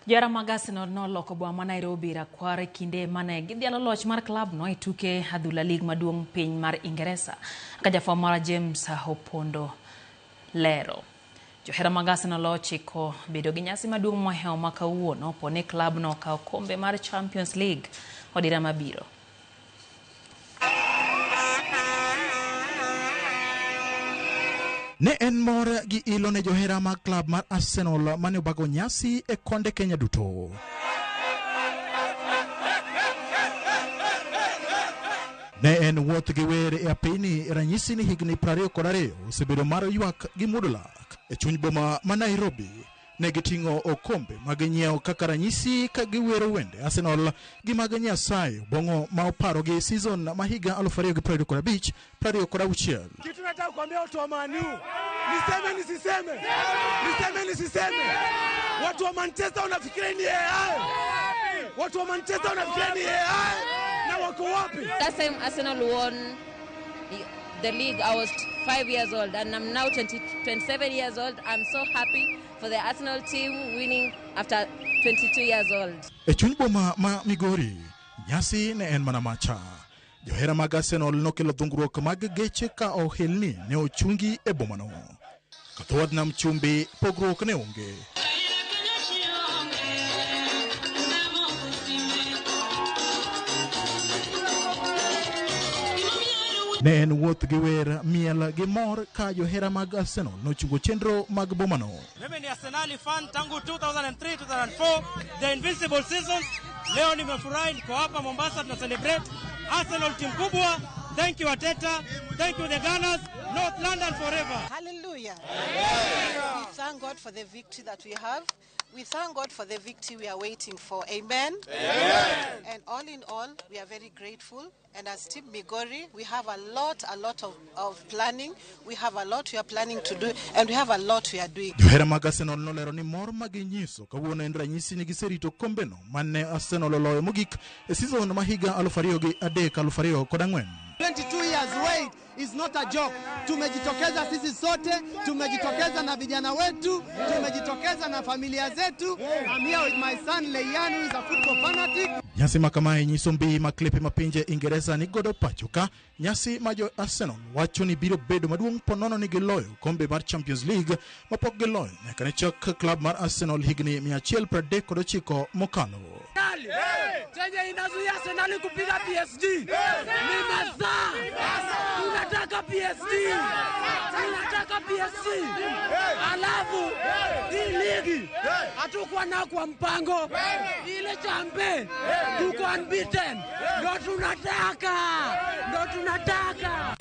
Johera mag Arsenal noloko boma ma Nairobi rakwar e kinde mane gidhialo loch mar klab no e tuke adhula lig maduong' piny mar Ingeresa. Kaka jafwambo marwa James Opondo lero. Johera mag Arsenal ochiko bedo gi nyasi maduong' mohewo ma kawuono po ni klab no okawo kombe mar Champions League odira mabiro. Ne en mor gi ilo ne johera mag klab mar Arsenal mane obago nyasi e konde Kenya duto. Ne en wuoth gi wer e apini ranyisi ni higni 22 osebedo mar ywak gi muodo lak. E chuny boma ma Nairobi ne giting'o okombe ma ginyiewo kaka ranyisi ka giwero wende Arsenal gi mag Nyasaye Obong'o ma oparogi season ma higa 2025 26. Kitu nataka kuambia watu wa Man U, niseme nisiseme? Niseme nisiseme? Watu wa Manchester wanafikiria ni AI. Watu wa Manchester wanafikiria ni AI na wako wapi? Last time Arsenal won the league, I was 5 years old, and I'm now 27 years old. I'm so happy for the Arsenal team winning after 22 years old. E chuny boma ma Migori, nyasi ne en mana macha. Johera mag Arsenal nokelo dhungruok mag geche ka ohelni ne ochungi e bomano. Kathowadh nam chumbi pogruok ne onge. Ne en wuoth gi wer, miel gi mor ka johera mag Arsenal nochungo chenro mag bomano. Mimi ni Arsenali fan tangu 2003 2004, the invincible season. Leo nimefurahi, niko hapa Mombasa tuna celebrate Arsenal, timu kubwa. Thank you Arteta, thank you the Gunners, North London forever. Hallelujah. We thank God for the victory that we have. We thank God for the victory we are waiting for. Amen. Amen. And all in all, we are very grateful. And as Team Migori, we have a lot of planning. We have a lot we are planning to do, and we have a lot we are doing. Johera mag Arsenal nolero ni mor ma ginyiso kawuono en ranyisi ni giserito kombeno mane Arsenal oloyo mogik e season ma higa 2003 2004. 22 years wait is not a joke. Tumejitokeza sisi sote, tumejitokeza na vijana wetu, tumejitokeza na familia zetu. I'm here with my son Leian, who is a football fanatic. Nyasi ma kamae nyiso mbi ma klepe ma pinje Ingeresa ni godo pacho ka nyasi ma jo Arsenal wacho ni biro bedo maduong' ponono ni giloyo kombe mar Champions League mapok giloyo nyaka ne chak klab mar Arsenal higni 139 mokalo. Chenye inazuia Arsenal kupiga PSG ni masaa. Tunataka PSG, tunataka PSG. Alafu hii ligi hatukuwa nao kwa mpango, ile champe tuko unbeaten, ndo tunataka, ndo tunataka.